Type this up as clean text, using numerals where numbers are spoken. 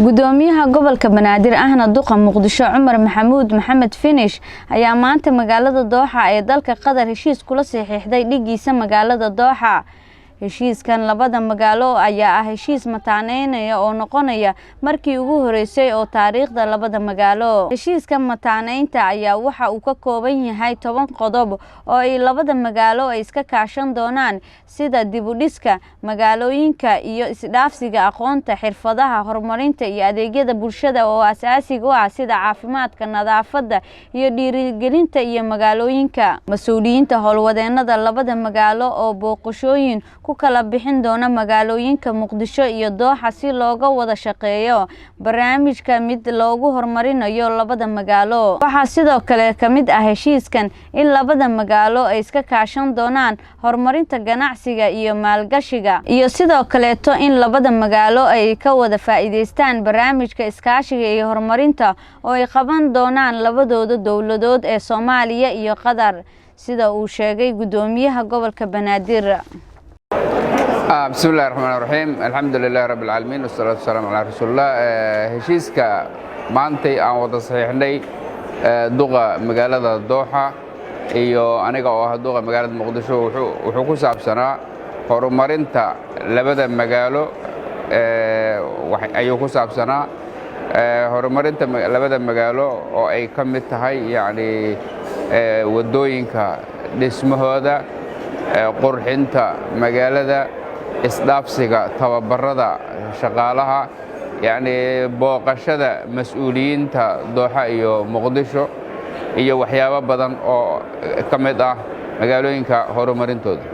Gudoomiyaha gobolka Banaadir ahna duqa Muqdisho Cumar Maxamuud Maxamed Finish ayaa maanta magaalada Dooxa ee dalka Qatar heshiis kula saxiixday dhigiisa magaalada Dooxa. Heshiiskan labada magaalo ayaa ah heshiis mataaneynaya oo noqonaya markii ugu horeysay oo taariikhda labada magaalo. Heshiiska mataaneynta ayaa waxa uu ka kooban yahay 10 qodob oo ay labada magaalo ay iska kaashan doonaan, sida dib u dhiska magaalooyinka iyo isdhaafsiga aqoonta, xirfadaha, horumarinta iyo adeegyada bulshada oo aasaasiga u ah, sida caafimaadka, nadaafadda iyo dhiirigelinta iyo magaalooyinka. Mas-uuliyiinta howlwadeenada labada magaalo oo booqashooyin ku kala bixin doona magaalooyinka Muqdisho iyo Dooxa si looga wada shaqeeyo barnaamijka mid loogu horumarinayo labada magaalo. Waxaa sidoo kale ka mid ah heshiiskan in labada magaalo ay iska kaashan doonaan horumarinta ganacsiga iyo maalgashiga, iyo sidoo kaleeto in labada magaalo ay ka wada faa'iideystaan barnaamijka iskaashiga iyo horumarinta oo ay qaban doonaan labadooda dowladood ee Soomaaliya iyo Qatar, sida uu sheegay gudoomiyaha gobolka Banaadir. Bismi illahi raxmaan raxiim, alxamdu lilahi rabbi alcaalamiin, wasalaatu wasalaamu calaa rasuulillah. Heshiiska maantay aan wada saxiixnay duqa magaalada Dooxa iyo aniga oo ah duqa magaalada Muqdisho wuxuu ku saabsanaa horumarinta labada magaalo ayuu ku saabsanaa, horumarinta labada magaalo oo ay ka mid tahay yacni waddooyinka dhismahooda, qurxinta magaalada, isdhaafsiga tababarada shaqaalaha, yacni booqashada mas-uuliyiinta Dooxa iyo Muqdisho, iyo waxyaabo badan oo ka mid ah magaalooyinka horumarintooda.